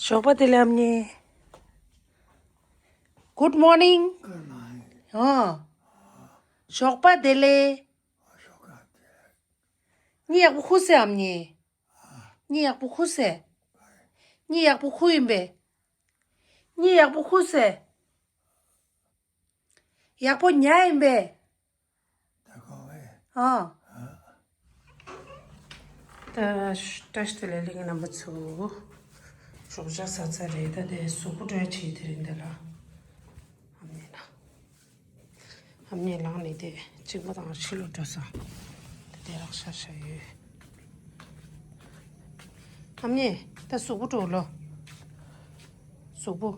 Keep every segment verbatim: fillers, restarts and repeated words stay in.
ཞོགས་པ་བདེ་ལེགས་ཨ་མྱེས། Good morning. Good morning. ཨ། ཞོགས་པ་བདེ་ལེགས། ཞོགས་པ་བདེ་ལེགས། གཉིད་ཡག་པོ་ཁུག་སོང་ཨ་མྱེས། གཉིད་ཡག་པོ་ཁུག་སོང་། གཉིད་ཡག་པོ་ཁུག་ཡིན་པས། གཉིད་ཡག་པོ་ཁུག་སོང་། ཡག་པོ་ཉལ་ཡིན་པས། ཨ། ད་བཀྲ་ཤིས་བདེ་ལེགས་ལྷན་རྒྱས་རྣམ་པ་ཚོ། ཞོགས་ཇ་ཟ་ཚར་རེད། ད་དེ་གཟུགས་པོ་བཀྲུ་ཡ་བྱེད་དེ་རིང་འདི་ལ། ཨ་མྱེས་ལ། ཨ་མྱེས་ལངས་ནས་དེ་གཅིན་པ་དང་ཕྱི་ལོགས་འགྲོ་ས། ད་དེ་རག་ཤ་ཤ་ཡོད། ཨ་མྱེས་ད་གཟུགས་པོ་བཀྲུ་ལོ། གཟུགས་པོ།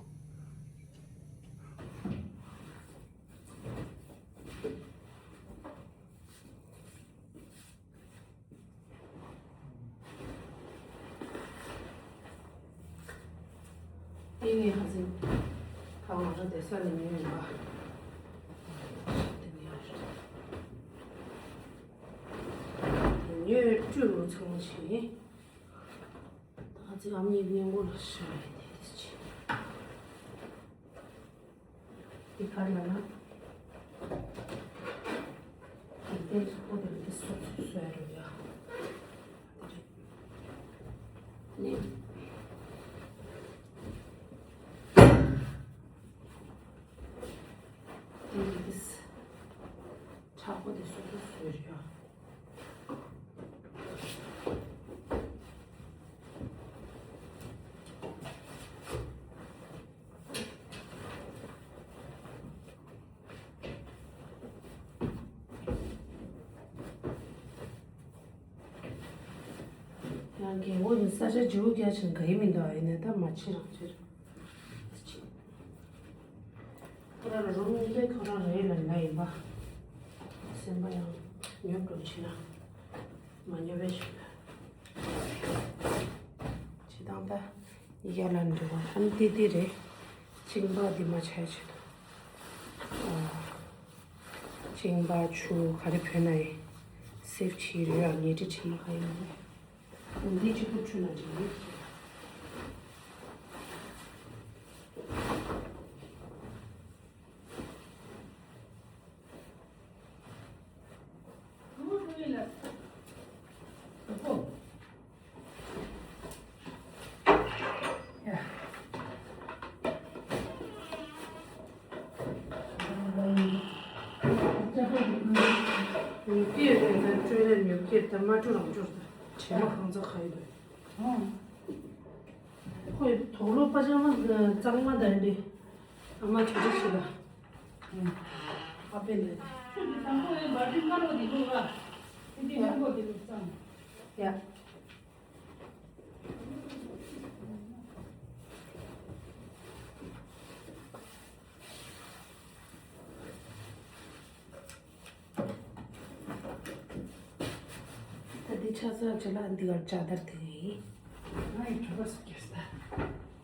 ཏིང་ངེ་ཧ་སེ་ཁ་ང་ར་དེ་ས་ནས་ཉོས་ཡོད་པ། དེ་ནས་ཡང་ཉོས་སྤྲོད་མོ་ཚང་ཆེ། ད་ཚེ་ཨ་མྱེས་སྔས་མགོ་ལ་ཤ་ཡི་དེ་ཆེ། འདི་ག་རེ་ལབ་ན། འདི་ཁོ་དེ་འདི་སོ་སོ་སོ་ཡ་རེད་ཡ། ནི། འདི་འདི་ཁྲག་པ་འདི་སོ་སོ་སོ་ཡ་རེད་ཡ། ཡང་རྒན་གོག་ནི་ས་ཆ་བརྗེ་པོ་རྒྱག་ཕྱིན་ག་ཡི་མི་འདུག་ཨ། ཡིན་ནའི་ད་མ་བྱེད་རང་བྱེད། ཁོ་རང་ལ་རུམ་གཉིས་ཀའི་ཁོ་རང་རེད་ལ་ལ་ཡིན་པ། སེམས་པ་ཡང་ཉོབ་འགྲོ་ཕྱིན་ན་མ་ཉོབ་པའི་ཕྱིན་ན། བྱེད་སྟངས་ད་ཡ་ལ་འདྲི་བ་ཨ་ནི་ཏི་ཏི་རེད། གཅིན་པ་འདི་མ་བྱས་ཆེད་དུ། ཨ། གཅིན་པ་ཆུ་ག་རེ་བོས་ན་ཡི། སེབ་ཆི་རེད་ཨ། ཉལ་ཁྲི་ཆི་མ་ག་ཡིན་ནི། འདི་གཅིག་པུ་འཁྲུད་ན་འགྲིག་གི། ཉོ་སྐྱེས་རེད་ད། སྤྲོད་ལས་ཉོ་སྐྱེས་ད་མ་སྤྲོད་རང་སྤྲོད་ད། བྲེལ་བ་གང་ཚ་ག་ཡི་འདུག་ཁོས་དོག་ལོ་པ་ཅང་མ་གཙང་མ་ད་འདི། ཨ་མ་གྲ་སྒྲིག་བྱེད་ད། ཨ་ཕས་ལས། ཁྱོད་ཀྱི་དང་པོ་ཡང་འབར་འདི་དམར་བ་འདི་འདུག་ག་དེ་འདི་སྔོན་པོ་འདི་འདུག་གཙང་། ཡ། ད་འདི་ཆ་ཚང་བྱེད་ལ་འདི་གར་ལྕགས་དར་དེ་ཡིན། ང་ཡི་གྲོད་པ་སུ་སྐྱེས་ས།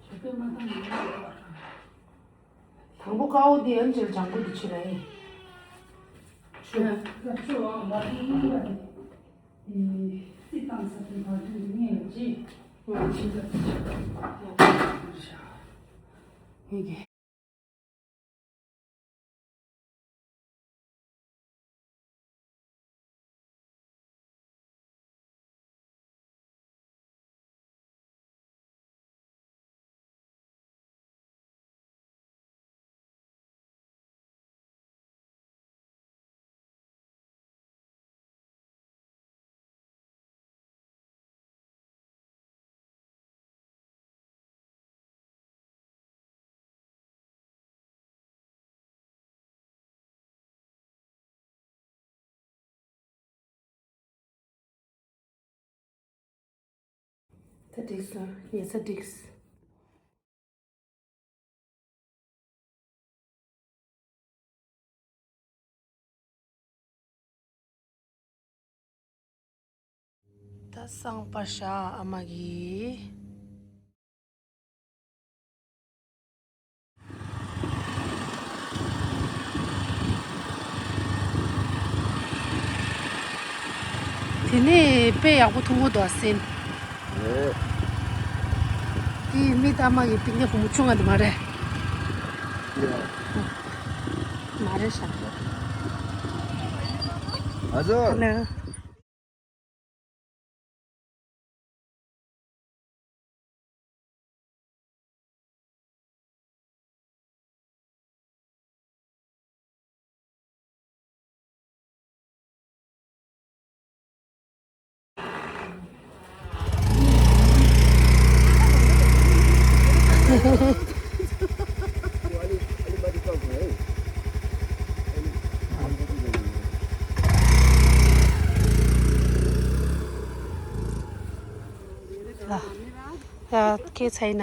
གྲོད་པའི་མ་ཐང་ཡིན་ན་ཡོད་པ། དང་པོ་ཀ་བོ་འདི་ཡན་ཆད་ལྗང་གུ་འདི་ཕྱི་ལ་ཡིན། ཆུ། ཆུ་འོང་མ་འདི་གཉིས་པ་འདི། སྲིད་ཏང་ས་དེ་བར་དུ་ངས་ལ་ཅི། ང་ཕྱིན་ཚར་ཏེ་ཆགས། ཡ་ད་ཤ། ངས་ཀྱི། ད་འགྲིག་སོང་། ཉལ་ས་འགྲིག་ད་སང་པ་ཤ་ཨ་མ་གི། དེ་ནས་དཔེ་ཡག་པོ་འཐུང་གི་འདུག་ཨ་སེམས། ཨེ། དེ་མི་ལྟ་མ་གི་པིག་ནི་ཧུ་མུ་ཆུང་ང་དུ་མ་རེད། མ་རེད་ཤག་ཨ་ཟོ། ཧ་ལོ། ཡ། ཁྱེད་ཚ་ཡིན་ན།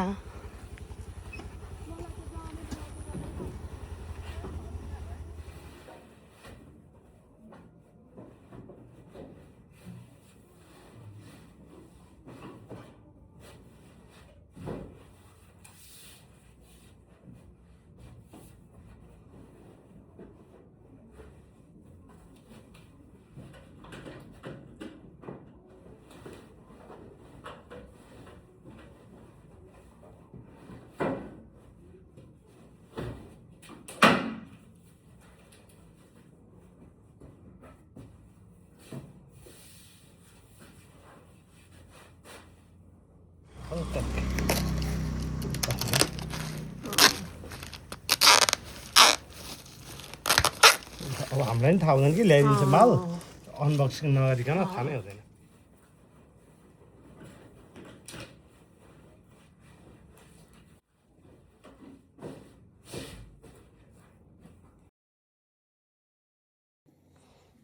अब हामीलाई पनि थाहा हुँदैन कि ल्याइदिन्छ माल। अनबक्सिङ नगरिकन थाहा नै हुँदैन।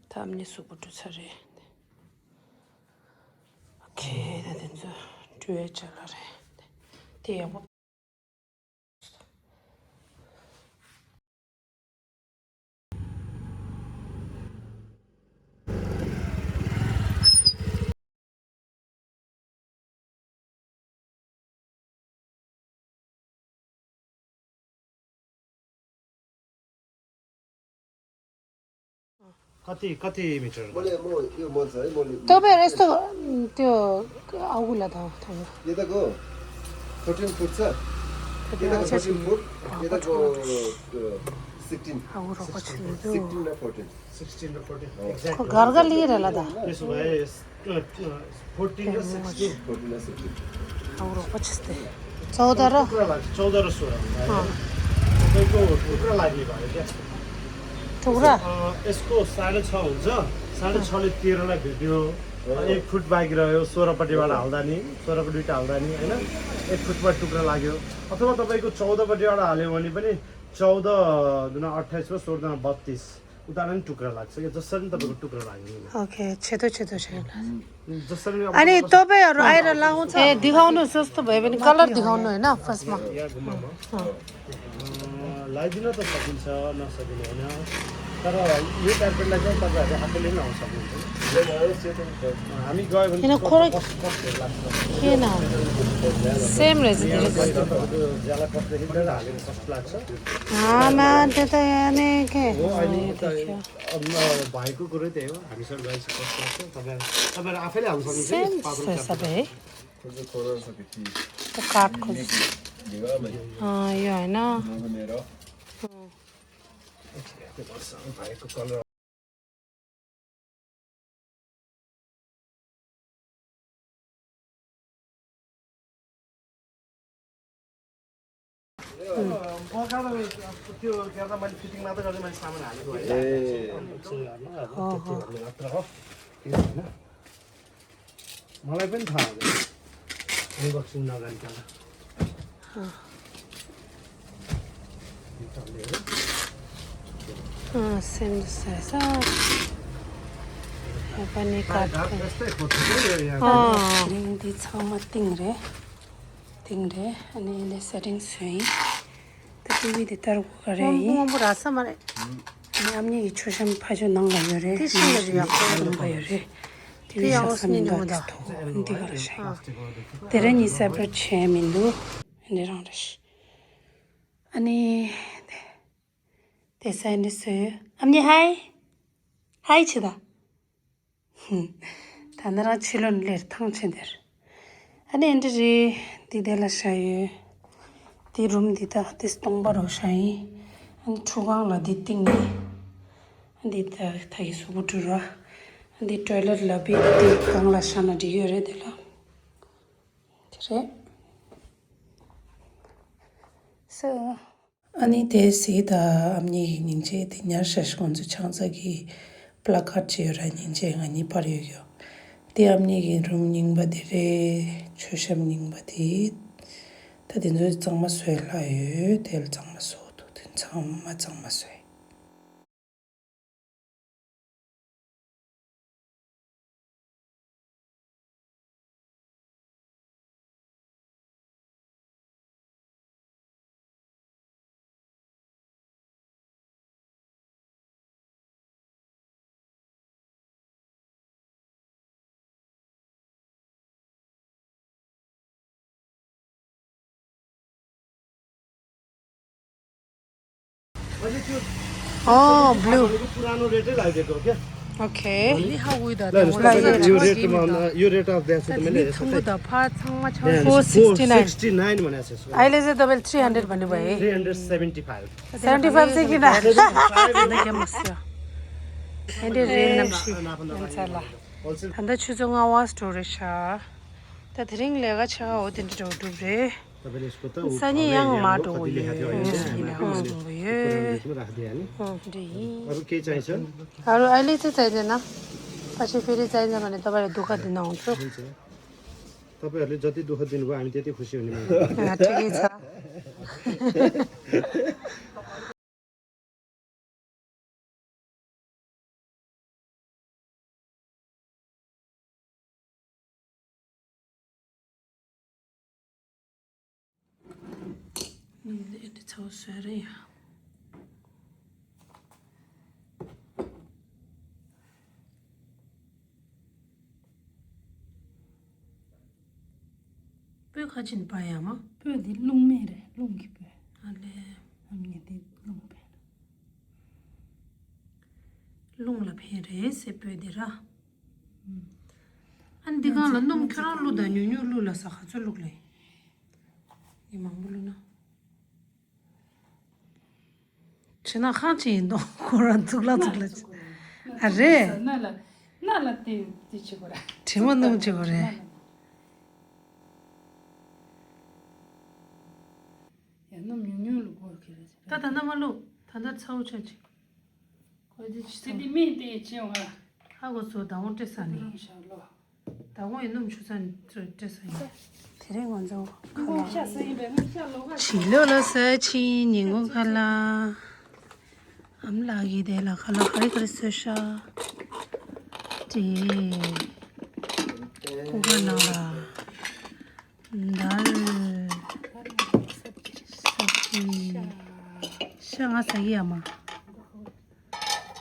ད་ཨ་མྱེས་གཟུགས་པོ་བཀྲུ་ཚར་རེད། ཨོ་ཁེ། ད་དེ་ཚོ་བཀྲུ་ཡས་ཅ་ལག་རེད། དེ་ཡག་པོ། कति कति मिटर? मैले म यो मन छ है, मैले तपाईँ यस्तो त्यो आउगुला त थोरै। यताको थर्टिन फुट छ। यताको थर्टिन फुट, यताको सिक्सटिन। आगु रोको छु। सिक्सटिन र फोर्टिन। सिक्सटिन र फोर्टिन। घरका लिएर होला त। त्यसो भए फोर्टिन र सिक्सटिन। फोर्टिन र सिक्सटिन। आगु रोको छु। चौध र टुक्रा लाग्छ, चौध र सोह्र। अँ। तपाईँको टुक्रा लाग्ने भयो क्या। टुक्रा? अँ, यसको साढे छ हुन्छ, साढे छले तेह्रलाई भेट्यो। अँ, एक फुट बाँकी रह्यो, सोह्रपट्टिबाट हाल्दा नि, सोह्रको दुइटा हाल्दा नि, होइन? एक फुटमा टुक्रा लाग्यो। अथवा तपाईँको चौधपट्टिबाट हाल्यो भने पनि चौध दुना अट्ठाइस र सोह्र दुना बत्तिस। उता पनि टुक्रा लाग्छ क्या, जसरी पनि तपाईँको टुक्रा लाग्यो नि। OK, छेतो छेतो छ यसलाई। जसरी अब अनि तपाईँहरू आएर लगाउँछ। ए, देखाउनु, सस्तो भयो भने कलर देखाउनु होइन, फर्स्टमा। या घुममा। अँ। अँ, लगाइदिन त सकिन्छ, नसकिने होइन। तर यो कार्पेटलाई चाहिँ तपाईँहरूले आफैले पनि लाउन सक्नुहुन्छ। अँ, हामी गयो भने किन खोर कस-, कस-, कस लाग्छ। किन? सेम रहेछ, धेरै जस्तो। ज्याला कस्दाखेरि हालेको कस्तो लाग्छ? आमा, त्यो त यहाँ नै के? हो, अनि यो त देख्यो। अब भाइको कुरै त्यही हो, हामीसँग गएपछि कस्तो लाग्छ? तपाईँहरू, तपाईँहरू आफैले हाल्न सक्नुहुन्छ नि, सेम पात्रो छ काट्नु। सबै है। खोज्नु खोज्न सक्यो कि? त्यो काठ खोज्छ। ढिलो आमा। अँ, यो होइन। नगुनेर। अँ। त्यो भन्छ, भाइको कलर। त्यो के अरे मैले फिटिङ मात्र गरेर मैले सामान हालेको होइन। ए। अब त्यति भन्ने मात्र हो। होइन। मलाई पनि थाहा हुँदैन अनबक्सिङ नगरिकन। अँ, सेम जस्तो रहेछ। यो पनि काठको। अँ। अनि यिनी छमा तिङ रे। तिङ रे। अनि यसले सेटिङ सुई। ད་ཊི་ཝི་དེ་ལྟར་གོ་ག་རེ་ཡིན། སྔོན་པོ་ར་ས་མ་རེད། ཨ་མྱེས་ཀྱི་མཆོད་བཤམས་ཕ་ཆོས་ནང་ལ་ཡོད་རེད། དེ་ཤིང་ལ་ཡོད་ཡག་པོ་ནང་ལ་ཡོད་རེད། ཊི་ཝི་ཡག་ས་མི་འདུག་ད་འདི་ག་ལ་ཤ་ཡོད། དེ་ར་ཉིད་སེ་པ་རེཊ་བྱས་མི་འདུག་འདི་རང་རེད། ཨ་ནི་དེ་དེ་ས་འདི་སོས་ཨ་མྱེས་ཧའི། ཧའི་ཆེ་ད། ད་ནི་རང་ཕྱི་ལོགས་ལེར་ཐང་ཆེན་དེར། ཨ་ནི་འདི་རེད། འདི་དེ་ལ་བཞག་ཡོད། འདི་རུམ་འདི་ད་འདི་སྟོང་པ་རུ་བཞག་ཡིན། ཨ་ནི་ཁྲུས་ཁང་ལ་འདི་བཏིང་ཡིན། ཨ་འདི་ད་ད་གི་གཟུགས་པོ་བཀྲུ་ར། ཨ་འདི་ཊོའི་ལེཊ་ལ་བི་འདི་སྒང་ལ་བཞག་ན་འགྲིག་ཡོད་རེད་དེ་ལ། དེ་རེད། སོ། ཨ་ནི་དེ་སི་དང་ཨ་མྱེས་ཀྱི་སྙིང་རྗེ་དེ་ཉར་ཤ་ཤ་ཁོང་ཚོ་ཆང་ས་གི་པ་ལ་ཀར་ཌི་ཅིག་ཡོད་ར། སྙིང་རྗེ་ང་གཉིས་པར་ཡོད་ཡོད། དེ་ཨ་མྱེས་ཀྱི་རུམ་རྙིང་པ་དེ་རེད། མཆོད་བཤམས་རྙིང་པ་དེ། ད་དེ་ཚོ་གཙང་མ་བཟོས་ལྷག་ཡོད། དེ་ལ་གཙང་མ་བཟོ་འདུག་དེ་ཚང་མ་གཙང་མ་བཟོས། अँ, ब्लू। पुरानो रेटै लाग्यो त्यो क्या। ओके। ल, ल, यो रेटमा, यो रेट अफ द्यास त मैले यसो चाहिँ four sixty nine. Four sixty nine भनेको छ यसो। अहिले चाहिँ तपाईँले थ्री हन्ड्रेड भन्नुभयो है। Three hundred seventy five. Seventy five चाहिँ किन? Seventy five. ད་ལྟ་ཆུ་ཚོད་ལྔ་པ་འགྲོ་རེད་ཤག་ད་དེ་རིང་ལས་ཀ་ཆེ་ཁ་འོ་དེ་འདྲ་འགྲོ་གྲུབ་རེད། ས་ཉིན་ཡང་མ་འགྲོ་གི་ཡོད། ཡིན་ནའང་འགྲོ་གི་ཡོད། འདི་ཡིན། अरू अहिले चाहिँ चाहिँदैन। पछि फेरि चाहिन्छ भने तपाईँलाई दुःख दिन आउँछु। हुन्छ। तपाईँहरूले जति दुःख दिनुभयो हामी त्यति खुसी हुने मान्छे। अँ, ठिकै छ। འདི་ཚོ་བཟོས་རེད་ཡ། སྤོས་ཁ་ཅིག་པ་ཡ་མ། སྤོས་འདི་རླུང་མེད་རེད། རླུང་གི་སྤོས། ཨ་ལས། ཨ་ནི་འདི་རླུང་ཕན། རླུང་ལ་ཕན་རེད་ཟེར་སྤོས་འདི་ར། ཨ་ནི་འདི་གང་ལ་སྣུམ་ཁྱོད་རང་བླུགས་དང་ཉུང་ཉུང་བླུགས་ལ་ས་ག་ཚོད་བླུགས་ལ་ཡིན། ཡིན་མང་པོ་བླུགས་ན། ཕྱི་ནང་ཁང་ཆེན་ཡིན་དོ། ཁོ་རང་གཙུག་ལག་གཙུག་ལག་ཅིག་ཨ་རེད། ན་ལ་ན་ལ་དེ་དེ་བྱེད་དགོས་ར། དྲི་མ་སྣུམ་བྱེད་དགོས་རེད། ཡ་སྣུམ་ཉུང་ཉུང་ལ་སྒོར་ཁེལ་རེད། ད་ད་ན་མ་ལོ། ད་ད་ཚ་བོ་ཆ་ཅིག་ཁོ་དེ་ཅི་སི་དེ་མིན་དེ་ཅི་ཡོང་ཨ། ཧ་གོ་ཚོ་ད་འོང་སྤྲད་ས་ནི། རང་ཤ་ལོ། ད་འོང་ཡི་སྣུམ་ཆུ་ཚ་ནི་སྤྲད་ས་ཡིན། དེ་རིང་ང་ཚོ་ཁ་ལག་ཤ་ཟ་ཡིན་པས་ང་ཤ་ལོ་ག་ཕྱི་ལོགས་ལ་ཟ་ཕྱིན་ཉིན་གུང་ཁ་ལག་ཨ་མ་ལགས་ཀྱིས་དེ་ལ་ཁ་ལག་ག་རེ་ག་རེ་བཟོས་ཤག་དེ་ཀུ་ཀར་ནང་ལ། དཱལ། སབ་ཇི། ཤ་ང་ཟ་གི་ཡ་མ།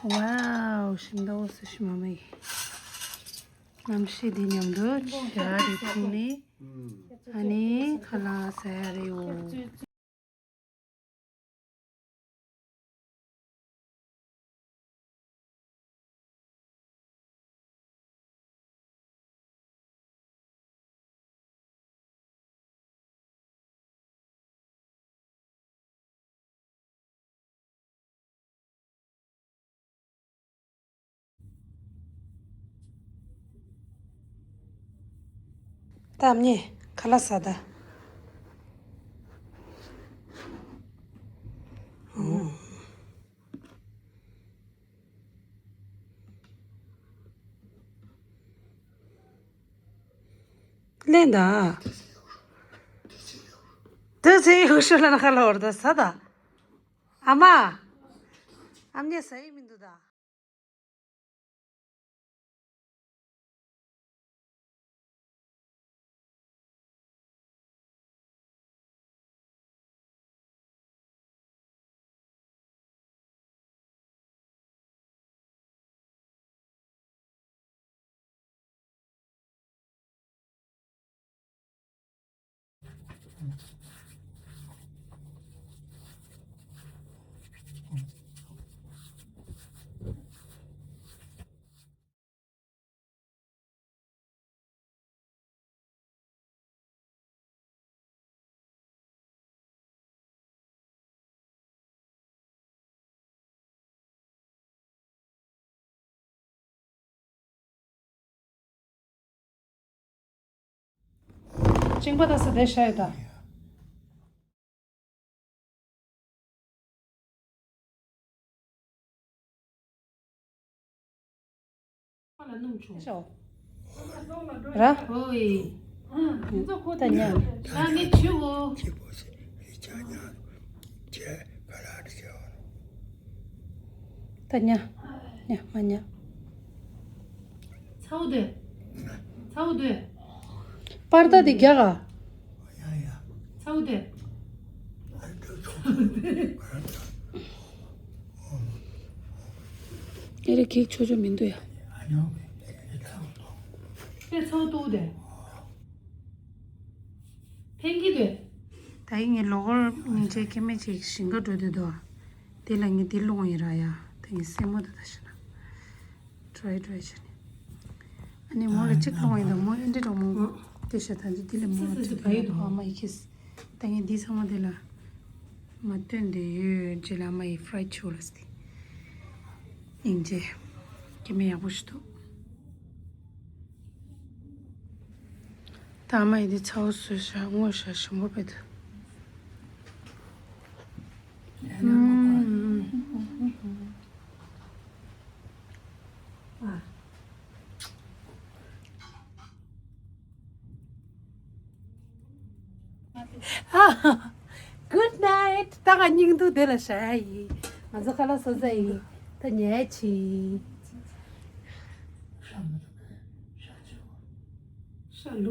ཝའོ། ཞིམ་ད་འོ་ཟ་ཞིམ་མ་མ་ཡི། གནམ་གཤིས་འདི་མཉམ་དུ་ཇ་རེ་འཐུང་ནས། ཨ་ནི་ཁ་ལག་ཟ་ཡ་རེད་འོ། ད་ཨ་མྱེས་ཁ་ལག་ཟ་ད། ལེན་ད། དེ་ཚེ་ཡོ་ཤུ་ལ་ན་ཁ་ལ་བར་ད་ས་ད། ཨ་མ། ཨ་མྱེས་ཟ་ཡི་མི་འདུག་ད། གཅིན་པ་ད་ས་དེ་ཤ་ཡོད་ད། ཤོ། ར། ཨོའི། ད་ཉ། ད་ངས་བྱིའུ། ད་ཉ། ཉ་མ་ཉ། ཚ་བོ་དེ། ཚ་བོ་དེ། པར་ད་དེ་རྒྱག་ག་ཚ་བོ་དེ། ཨེ་རེ་གེགས་ཆོ་ཆོ་མི་འདུག་ཡ། དཔེ་ཚ་བོ་ཏོ་དེ། ཕན་གྱི་དེ། ད་ཡིན་ངའི་ལོ་གོར་སྙིང་རྗེ་སྐྱེ་མེད་ཅིག་ཞིང་ཁ་འགྲོ་དུས་དོ། དེ་ལ་ངས་དེ་སློང་ཡིན་ར་ཡ། ད་ངས་སེན་མོ་དེ་ད་ཤི་ན། ཊི་རའི་ཊི་རའི་བྱས་ནས། ཨ་ནི་མོ་ལ་གཅིག་སློང་ཡིན་ད་མོ་ཨེ་འདྲ་འགྲོ་མོ། དེ་ཤ་ད་འདི་དེ་ལས་མོ་ལ་ཚིག་པ་ཡོད་དོ་ཨ་མ་ཡི་ཁེས། ད་ངས་འདི་ཚང་མ་དེ་ལ་མ་སྟོན་དེ་ཡོད་རྗེས་ལ་ཨ་མ་ཡི་ཕ་རའི་ཆུ་ལ་སྟེ། སྙིང་རྗེ། སྐྱེ་མེད་ཡག་པོ་ཞིག་འདུག་ད་ཨ་མ་ཡི་འདི་ཚ་བོ་བཟོས་ཤ་རྔོས་ཤ་ཞིམ་པོ་བེད་དུ། Good night. ད་ང་སྙིང་སྡུག་དེ་ལ་ཤ་ཡི། ང་ཚོ་ཁ་ལག་བཟོ་ས་ཡི། ད་ཉལ་ཆི། ཤ་ལུ།